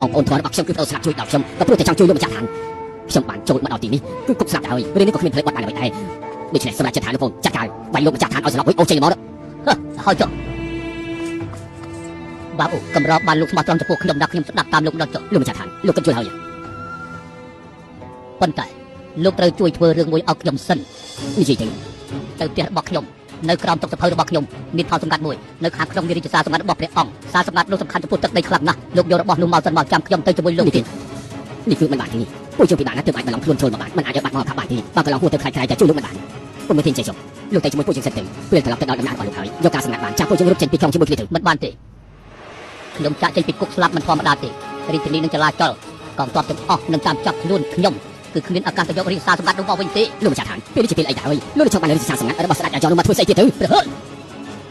បងប្អូនធម៌របស់ខ្ញុំគឺប្អូនស្លាប់ជួយដល់ខ្ញុំក៏ព្រោះតែចង់ជួយលោកម្ចាស់ឋានខ្ញុំបានចូលមកដល់ទីនេះគឺគុកស្លាប់ទៅហើយរឿងនេះក៏គ្មានផ្លូវបត់បានអ្វីដែរដូច្នេះសម្រាប់ចិត្តថាលោកបងចាត់ការវាយលោកម្ចាស់ឋានឲ្យស្លាប់វិញអូចេញមក ហើយចុះបាបអូកម្របបានលោកស្មោះត្រង់ចំពោះខ្ញុំដល់ខ្ញុំស្ដាប់តាមលោកដល់ចុះ លោកម្ចាស់ឋានលោកគិតយល់ហើយ ប៉ុន្តែលោកត្រូវជួយធ្វើរឿងមួយឲ្យខ្ញុំសិន និយាយទៅ ទៅផ្ទះរបស់ខ្ញុំនៅក្រោមតុសភៅរបស់ខ្ញុំមានផលសម្ងាត់មួយនៅខាងក្នុងមានរាជសារសម្ងាត់របស់ព្រះអង្គសារសម្ងាត់នោះសំខាន់ចំពោះទឹកដីខ្លាំងណាស់លោកយករបស់នោះមកសិនមកចាំខ្ញុំទៅជាមួយលោកទៀត នេះគឺមិនបានទេពួកយើងពិបាកណាស់ទើបអាចបន្លំខ្លួនចូលមកបានមិនអាចឲ្យបាត់មកខាប់បានទេបើកន្លងហួសទៅខ្លាចខ្លាចតែជួយលោកមិនបានពុំមើលទេចេះចុះលោកតែជាមួយពួកយើងសិនទៅពេលត្រឡប់ទៅដល់ដំណាក់របស់លោកហើយយកការសម្ងាត់បានចាំពួកយើងរត់ចេញពីក្រុងជាមួយគ្នាទៅ មិនបានទេខ្ញុំចាក់ចេញពីគុកស្លាប់មិនធម្មតាទេរាជធានីនឹងចលាចលកងទ័ពទាំងអស់នឹងតាមចាប់ខ្លួនខ្ញុំគឺគ្មានឱកាសទៅយករាជសារសម្ងាត់នោះមកវិញទេ លោកម្ចាស់ឋានពេលនេះជាពេលអីទៅហើយលោកចង់បានរាជសារសម្ងាត់របស់ស្ដេចអាយ៉ងនោះមកធ្វើស្អីទៀតទៅ ព្រះហើ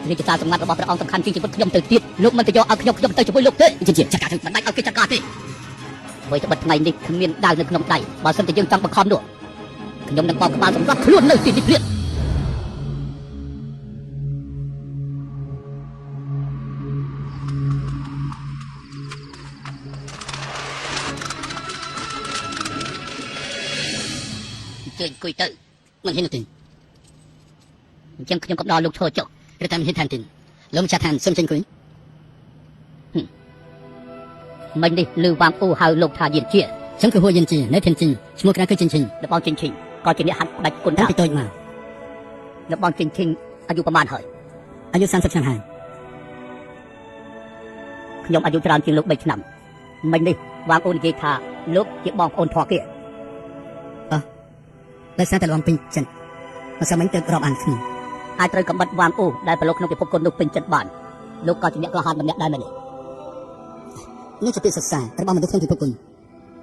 រាជសារសម្ងាត់របស់ព្រះអង្គសំខាន់ជាងជីវិតខ្ញុំទៅទៀតលោកមិនទៅយកឲ្យខ្ញុំខ្ញុំទៅជាមួយលោកទេ ជាជាចាត់ការទៅ មិនបាច់ឲ្យគេចាត់ការទេអ្វីត្បិតថ្ងៃនេះគ្មានដាវនៅក្នុងដៃបើសិនតែយើងចង់បង្ខំនោះខ្ញុំនឹងបោកក្បាលសម្រាប់ខ្លួននៅទីនេះភ្លាមអញ្ជើញអង្គុយទៅ មិនហ៊ានទេ អញ្ចឹងខ្ញុំកំដរលោកឈរចុះ ឬតាមហ៊ានឋានទេលោកម្ចាស់ឋានសូមចេញអង្គុយ មិញនេះលឺវាងអ៊ូហៅលោកថាយានជា ខ្ញុំគឺហួយិនជានៅធានជីងឈ្មោះក្រៅគឺជីងឈិង លបងជីងឈិងក៏ជាអ្នកហាត់ផ្ដាច់គុណ តាំង ដែរ ពីតូចមក លបងជីងឈិងអាយុប្រហែលហើយ អាយុ30ឆ្នាំហើយ ខ្ញុំអាយុច្រើនជាងលោក3ឆ្នាំមិញនេះវាងអូននិយាយថាលោកជាបងប្អូនធေါ်គេ ដោយសារតែលំពេញចិត្តមកសាមិញទៅរាប់អានគ្នា អាចត្រូវកំបិតវាងអូដែលប្រឡូកក្នុងពិភពគុណនោះពេញចិត្តបានលោកក៏ជាអ្នកក្លាហានម្នាក់ដែរមែនទេ នេះជាពាក្យសរសើររបស់មនុស្សក្នុងពិភពគុណ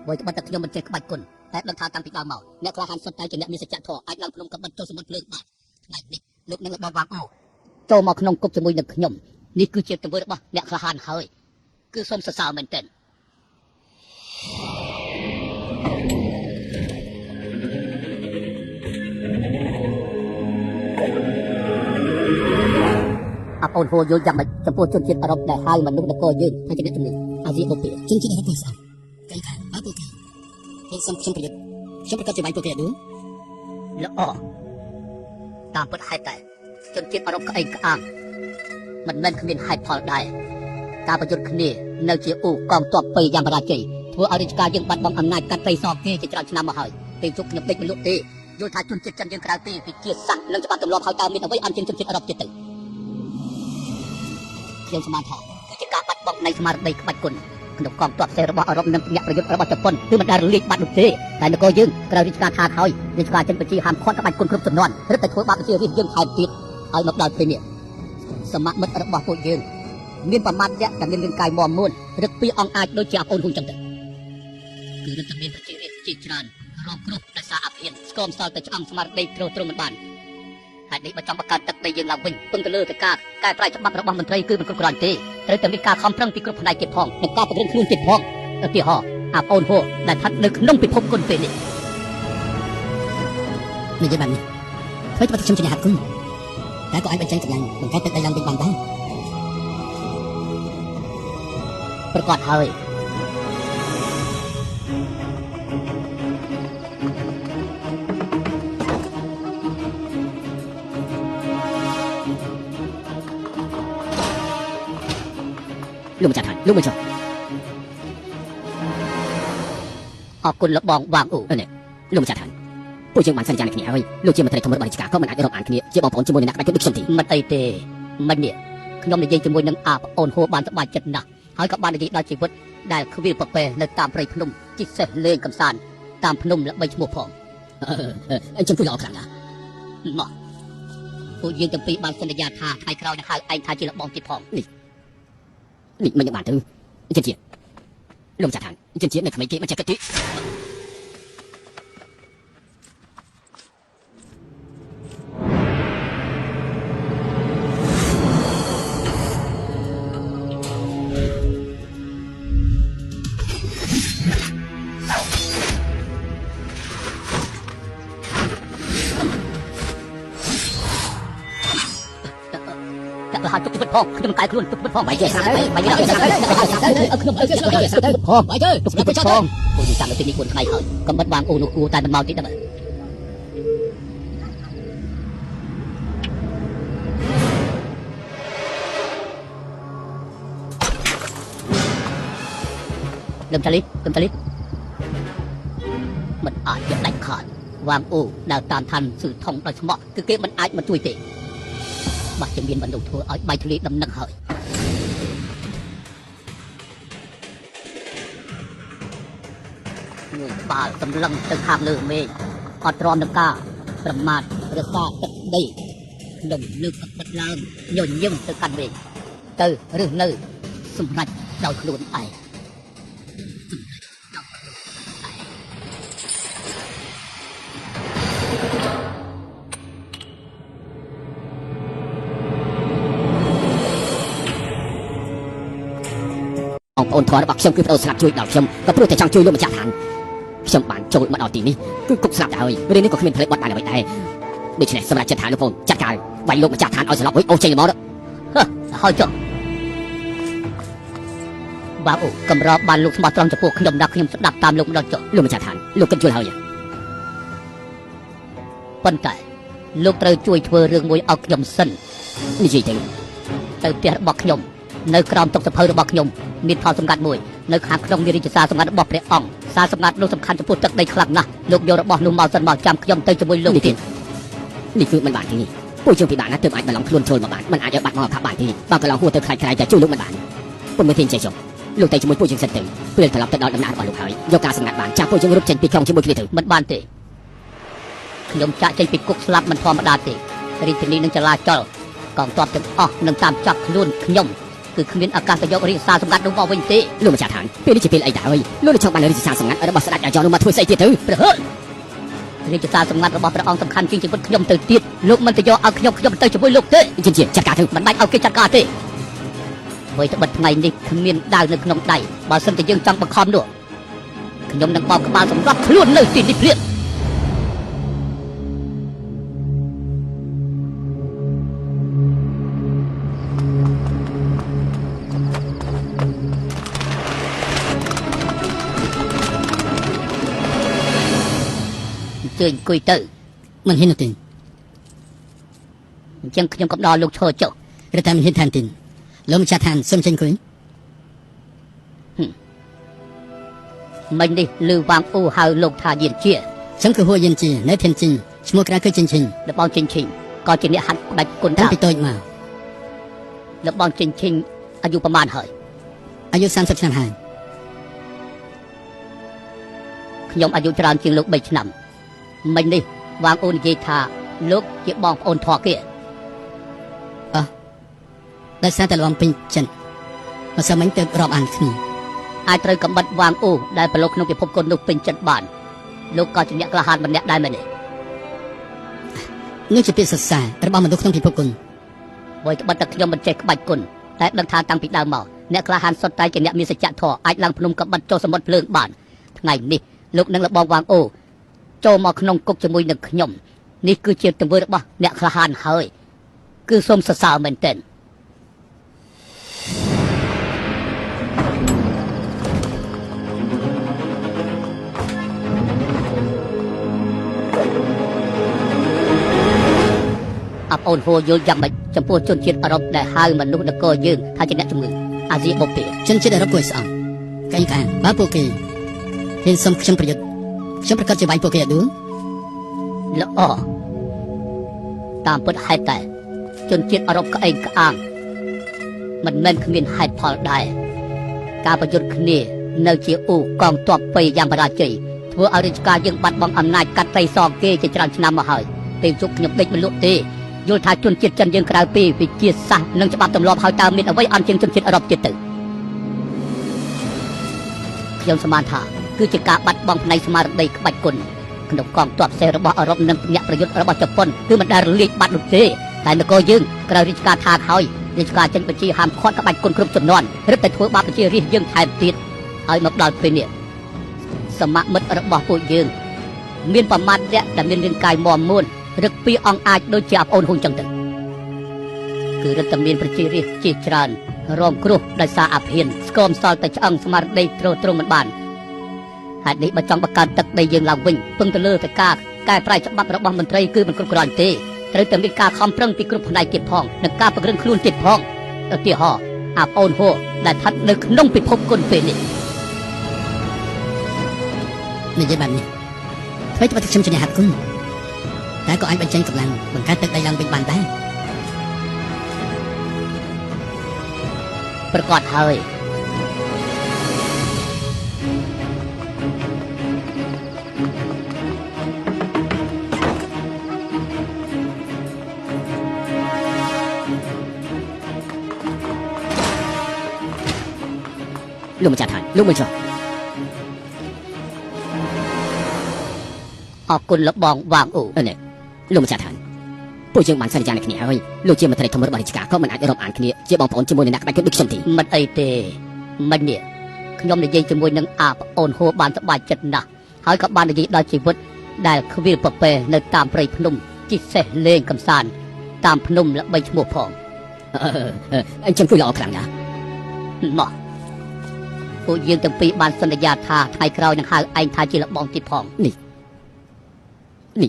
អ្វីត្បិតតែខ្ញុំមិនចេះក្បាច់គុណតែដឹងថាតាំងពីដើមមកអ្នកក្លាហានសុទ្ធតែជាអ្នកមានសច្ចធម៌អាចឡើងភ្នំកំបិតចូលសមុទ្រភ្លើងបានថ្ងៃនេះលោកនឹងរបស់វាងអូចូលមកក្នុងគុកជាមួយនឹងខ្ញុំនេះគឺជាទង្វើរបស់អ្នកក្លាហានហើយគឺសូមសរសើរមែនទែន អបអូនហួរយល់យ៉ាងម៉េចចំពោះជនជាតិអឺរ៉ុបដែលហៅមនុស្សនគរយើងថាជាអ្នកជំនាញអាស៊ីអូពី ជនជាតិអឺរ៉ុបស្អាតកៃខាបើពួកគេពេលសុំខ្ញុំប្រយុទ្ធខ្ញុំប្រកាសជាវាយពួកគេអត់ដួល ល្អតាមពិតហេតុតែជនជាតិអឺរ៉ុបក្អេងក្អាងមិនមែនគ្មានហេតុផលដែរការប្រយុទ្ធគ្នានៅជាអ៊ូកងទ័ពពីយ៉ាងបរាជ័យធ្វើឲ្យរាជការយើងបាត់បង់អំណាចកាត់ព្រៃសគេជាច្រើនឆ្នាំមកហើយពេលជប់ខ្ញុំដេកមិនលក់ទេយល់ថាជនជាតិចិនយើងក្រៅពីវិជាសាស្ត្រនិងច្បាប់ទម្លាប់ហើយតើមានអ្វីអន់ជាងជនជាតិអឺរ៉ុបទៀតទៅខ្ញុំស្មានថាគឺជាការបាត់បង់នៃស្មារតីក្បាច់គុណក្នុងកងទ័ពសេះរបស់អឺរ៉ុបនិងអ្នកប្រយុទ្ធរបស់ជប៉ុនគឺមិនដែលរលាយបាត់នោះទេតែនគរយើងក្រោយរាជការថាហើយរាជការចិនបញ្ជាហាមឃាត់ក្បាច់គុណគ្រប់ចំនួនរឹតតែធ្វើបាបប្រជារាស្ត្រយើងថែមទៀតហើយមកដល់ពេលនេះសមមិត្តរបស់ពួកយើងមានប្រមាណអ្នកដែលមានរាងកាយមាំមួនរឹកពីអង្គអាចដូចជាអប្អូនហ៊ុនចឹងទៅគឺរឹតតែមានប្រជារាស្ត្រជាច្រើនរងគ្រោះដោយសារអភិនស្គមសល់តែឆ្អឹងស្មារតីទ្រទ្រង់មិនបានហេតុនេះបើចង់បង្កើតទឹកដីយើងឡើងវិញពឹងទៅលើតែការកែប្រែច្បាប់របស់មន្ត្រីគឺមិនគ្រប់គ្រាន់ទេត្រូវតែមានការខំប្រឹងពីគ្រប់ផ្នែកទៀតផងនិងការពង្រឹងខ្លួនទៀតផងឧទាហរណ៍អាប្អូនហួរដែលស្ថិតនៅក្នុងពិភពគុណពេលនេះ និយាយបែបនេះធ្វើច្បាប់ខ្ញុំជាអ្នកហាត់គុណតែក៏អាចបញ្ចេញកម្លាំងបង្កើតទឹកដីឡើងវិញបានដែរ ប្រកាសហើយ លោកម្ចាស់ឋានលោកមិនចុះ អរគុណលបងវាងអ៊ូ នេះលោកម្ចាស់ឋានពួកយើងបានសន្យានឹងគ្នាហើយលោកជាមន្ត្រីធំរបស់រាជការក៏មិនអាចរាប់អានគ្នាជាបងប្អូនជាមួយនឹងអ្នកក្បាច់គុណដូចខ្ញុំទេ មិនអីទេមិននេះខ្ញុំនិយាយជាមួយនឹងអាប្អូនហួរបានសប្បាយចិត្តណាស់ហើយក៏បាននិយាយដល់ជីវិតដែលខ្វៀលពពែនៅតាមព្រៃភ្នំជិះសេះលេងកំសាន្តតាមភ្នំល្បីឈ្មោះផង អញ្ចឹងគឺល្អខ្លាំងណាស់ មកពួកយើងទាំងពីរបានសន្យាថាថ្ងៃក្រោយនឹងហៅឯងថាជាលបងទៀតផង នេះមិនយ៉ាងបានទៅអញ្ចឹងជាលោកម្ចាស់ឋានអញ្ចឹងជានៅក្មេងគេមិនចេះគិតទេ តែទៅហៅជុកជីវិត វិតផងខ្ញុំកាយខ្លួនទុកជីវិតផង បាយជើស្រាប់ទៅបាយជើស្រាប់ទៅ ខ្ញុំអើស្រាប់ទៅផងបាយជើទុកជីវិតផងពួកយើងចាំនៅទីនេះ4ថ្ងៃហើយកុំបិទវាងអូនោះគួរតែមិនមកតិចដែរ លឹមចាលីលឹមចាលីមិនអាចជាដាច់ខាតវាងអូដើរតាមឋានស៊ឺថងដោយស្មោះគឺគេមិនអាចមកជួយទេបើជាមានបណ្ឌុធ្វើឲ្យបាយធ្លាយដំណឹងហើយងើយក្បាលសម្លឹងទៅខាងលើមេឃអត់ទ្រាំនឹងការប្រមាថរក្សាទឹកដីខ្ញុំលើកបិទឡើងញញឹមទៅកាន់មេឃទៅឬនៅសម្រេចដោយខ្លួនឯង បងប្អូនធររបស់ខ្ញុំគឺប្អូនស្លាប់ជួយដល់ខ្ញុំក៏ព្រោះតែចង់ជួយលោកម្ចាស់ឋានខ្ញុំបានចូលមកដល់ទីនេះគឺគុកស្លាប់ទៅហើយរឿងនេះក៏គ្មានផ្លេចបត់បានអ្វីដែរដូច្នេះសម្រាប់ចិត្តថាលោកប្អូនចាត់ការវាយលោកម្ចាស់ឋានឲ្យស្លាប់វិញអូចេញហ្មង ហឺហើយចុះបាអូកម្របានលោកស្មោះត្រង់ចំពោះខ្ញុំដល់ខ្ញុំស្ដាប់តាមលោកម្ដងចុះ លោកម្ចាស់ឋានលោកគិតយល់ហើយ ប៉ុន្តែលោកត្រូវជួយធ្វើរឿងមួយឲ្យខ្ញុំសិន និយាយទៅ ទៅផ្ទះរបស់ខ្ញុំនៅក្រោមតុសភៅរបស់ខ្ញុំមានផលសម្ងាត់មួយនៅខាងក្នុងមានរាជសារសម្ងាត់របស់ព្រះអង្គសារសម្ងាត់នោះសំខាន់ចំពោះទឹកដីខ្លាំងណាស់លោកយករបស់នោះមកសិនមកចាំខ្ញុំទៅជាមួយលោកទៀត នេះគឺមិនបានទេពួកយើងពិបាកណាស់ទើបអាចបន្លំខ្លួនចូលមកបានមិនអាចឲ្យបាត់មកខាប់បានទេបើកន្លងហួរទៅខ្លាចខ្លាយតែជួយលោកមិនបានពុំមើលទេចេះចុះលោកទៅជាមួយពួកយើងសិនទៅពេលត្រឡប់ទៅដល់ដំណាក់របស់លោកហើយយកការសម្ងាត់បានចាំពួកយើងរត់ចេញពីក្រុងជាមួយគ្នាទៅ មិនបានទេខ្ញុំចាក់ចេញពីគុកស្លាប់មិនធម្មតាទេរាជធានីនឹងចលាចលកងទ័ពទាំងអស់នឹងតាមចាប់ខ្លួនខ្ញុំគឺគ្មានឱកាសទៅយករាជសារសម្ងាត់នោះមកវិញទេ លោកម្ចាស់ឋានពេលនេះជាពេលអីទៅហើយលោកនឹងចង់បានរាជសារសម្ងាត់របស់ស្ដេចអាយ៉ងនោះមកធ្វើស្អីទៀតទៅ ព្រះហើរាជសារសម្ងាត់របស់ព្រះអង្គសំខាន់ជាងជីវិតខ្ញុំទៅទៀតលោកមិនទៅយកឲ្យខ្ញុំខ្ញុំទៅជាមួយលោកទេ ជិនជាចាត់ការទៅ មិនបាច់ឲ្យគេចាត់ការទេអ្វីត្បិតថ្ងៃនេះគ្មានដាវនៅក្នុងដៃបើសិនតែយើងចង់បង្ខំនោះខ្ញុំនឹងបោកក្បាលសម្រាប់ខ្លួននៅទីនេះភ្លាមអញ្ជើញអង្គុយទៅ មិនហ៊ាននោះទេ អញ្ចឹងខ្ញុំកំដរលោកឈរចុះ ឬតែមិនហ៊ានថែមទៀតលោកម្ចាស់ឋានសូមចេញអង្គុយ មិញនេះឮវាងអ៊ូហៅលោកថាយានជា ខ្ញុំគឺហួយិនជានៅធានជីងឈ្មោះក្រៅគឺជីងឈិង លបងជីងឈិងក៏ជាអ្នកហាត់ក្បាច់គុណ តាំង ដែរ ពីតូចមក លបងជីងឈិងអាយុប្រមាណហើយ អាយុ30ឆ្នាំហើយ ខ្ញុំអាយុច្រើនជាងលោក3ឆ្នាំមិញនេះវាងអូននិយាយថាលោកជាបងប្អូនធေါ်គេ ដោយសារតែលំពេញចិនម្សិលមិញទៅរាប់អានគ្នា អាចត្រូវកំបិតវាងអូដែលប្រឡូកក្នុងពិភពគុណនោះពេញចិត្តបានលោកក៏ជាអ្នកក្លាហានម្នាក់ដែរមែនទេ នេះជាពាក្យសរសើររបស់មនុស្សក្នុងពិភពគុណ បើត្បិតតែខ្ញុំមិនចេះក្បាច់គុណតែដឹងថាតាំងពីដើមមកអ្នកក្លាហានសុទ្ធតែជាអ្នកមានសច្ចធម៌អាចឡើងភ្នំកំបិតចុះសមុទ្រភ្លើងបានថ្ងៃនេះលោកនឹងលបងវាងអូចូលមកក្នុងគុកជាមួយនឹងខ្ញុំនេះគឺជាទង្វើរបស់អ្នកក្លាហានហើយគឺសូមសរសើរមែនទែន អបអូនហួរយល់យ៉ាងម៉េចចំពោះជនជាតិអឺរ៉ុបដែលហៅមនុស្សនគរយើងថាជាអ្នកជំងឺអាស៊ីបូព៌ា ជនជាតិអឺរ៉ុបគួរឲ្យស្អប់កែងក្អាងបើពួកគេហ៊ានសុំខ្ញុំប្រយុទ្ធខ្ញុំប្រកាសជាវាយពួកគេឲ្យដួល ល្អតាមពិតហេតុតែជនជាតិអឺរ៉ុបក្អេងក្អាងមិនមែនគ្មានហេតុផលដែរការប្រយុទ្ធគ្នានៅជាអ៊ូកងទ័ពពីរយ៉ាងបរាជ័យធ្វើឲ្យរាជការយើងបាត់បង់អំណាចកាត់ត្រីសងគេជាច្រើនឆ្នាំមកហើយពេលជប់ខ្ញុំដេកមិនលក់ទេយល់ថាជនជាតិចិនយើងក្រៅពីវិជាសាស្ត្រនិងច្បាប់ទម្លាប់ហើយតើមានអ្វីអន់ជាងជនជាតិអឺរ៉ុបទៀតទៅ ខ្ញុំស្មានថាគឺជាការបាត់បង់ផ្នែកស្មារតីក្បាច់គុណក្នុងកងទ័ពសេះរបស់អឺរ៉ុបនិងអ្នកប្រយុទ្ធរបស់ជប៉ុនគឺមិនដែលរលាយបាត់នោះទេតែនគរយើងក្រោយរាជការថាហើយរាជការចេញបញ្ជាហាមឃាត់ក្បាច់គុណគ្រប់ចំនួនរឹតតែធ្វើបាបប្រជារាស្ត្រយើងថែមទៀតហើយមកដល់ពេលនេះសមមិត្តរបស់ពួកយើងមានប្រមាណអ្នកដែលមានរាងកាយមាំមួនរឹកពីអង្គអាចដូចជាអប្អូនហ៊ុនចឹងទៅ គឺរឹតតែមានប្រជារាស្ត្រជាច្រើនរងគ្រោះដោយសារអាភៀនស្គមសល់តែឆ្អឹងស្មារតីទ្រទ្រង់មិនបានហេតុនេះបើចង់បង្កើតទឹកដីយើងឡើងវិញពឹងទៅលើតែការកែប្រែច្បាប់របស់មន្ត្រីគឺមិនគ្រប់គ្រាន់ទេត្រូវតែមានការខំប្រឹងពីគ្រប់ផ្នែកទៀតផងនិងការពង្រឹងខ្លួនទៀតផងឧទាហរណ៍អាប្អូនហួរដែលស្ថិតនៅក្នុងពិភពគុណពេលនេះ និយាយបែបនេះអ្វីត្បិតតែខ្ញុំជាអ្នកហាត់គុណតែក៏អាចបញ្ចេញកម្លាំងបង្កើតទឹកដីឡើងវិញបានដែរ ប្រកាសហើយ លោកម្ចាស់ឋានលោកមើលចុះ អរគុណលបងវាងអ៊ូ អឺនេះលោកម្ចាស់ឋានពួកយើងបានសន្យានឹងគ្នាហើយលោកជាមន្ត្រីធំរបស់រាជការក៏មិនអាចរាប់អានគ្នាជាបងប្អូនជាមួយនឹងអ្នកក្បាច់គុណដូចខ្ញុំទេ មិនអីទេមិននេះខ្ញុំនិយាយជាមួយនឹងអាប្អូនហួរបានសប្បាយចិត្តណាស់ហើយក៏បាននិយាយដល់ជីវិតដែលខ្វៀលពពែនៅតាមព្រៃភ្នំជិះសេះលេងកំសាន្តតាមភ្នំល្បីឈ្មោះផង អឺអឺអញ្ចឹងគឺល្អខ្លាំងណាស់ មកពួកយើងទាំងពីរបានសន្យាថាថ្ងៃក្រោយនឹងហៅឯងថាជាលបងទៀតផង នេះ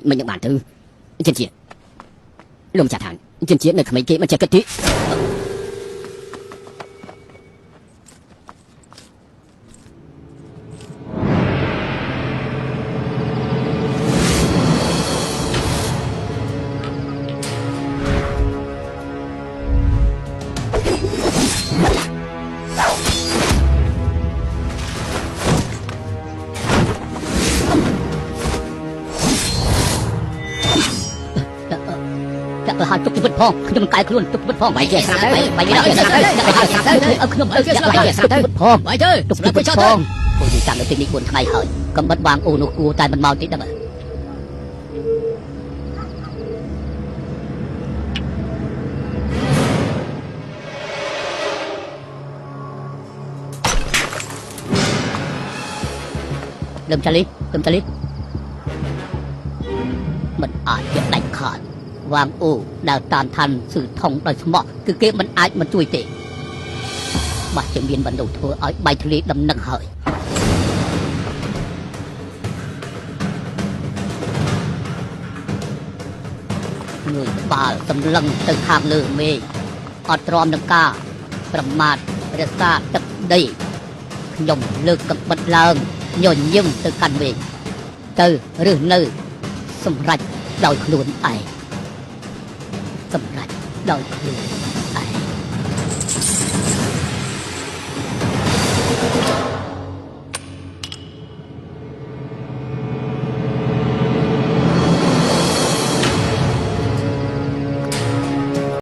មិននឹងបានទៅចិនជាលោកម្ចាស់ឋានចិនជានៅក្មេងគេមិនចេះគិតទេ ដាក់ប្រហារទុកជីវិតផងខ្ញុំមិនកែខ្លួនទុកជីវិតផង បាយគេស្រាប់ទៅ បាយគេស្រាប់ទៅឲ្យខ្ញុំឲ្យខ្ញុំទុកជីវិតផង បាយទៅ ទុកជីវិតផងពួកយើងចាំនៅទីនេះ4ថ្ងៃហើយកំបិតវាងអូនោះគួរតែមិនមកតិចដឹងលឹមចាលីលឹមចាលីមិនអាចជាដាច់ខាតវាងអូដែលតាមឋានស៊ឺថងដោយស្មោះគឺគេមិនអាចមិនជួយទេ បាស់ជាមានបណ្ដុះធ្វើឲ្យបែកធ្លាយដំណឹងហើយងើយក្បាលសម្លឹងទៅខាងលើមេឃអត់ទ្រាំនឹងការប្រមាថរក្សាទឹកដីខ្ញុំលើកកំបិតឡើងញញឹមទៅកាន់មេឃទៅឬនៅសម្រេចដោយខ្លួនឯងសម្រេចដោយខ្លួន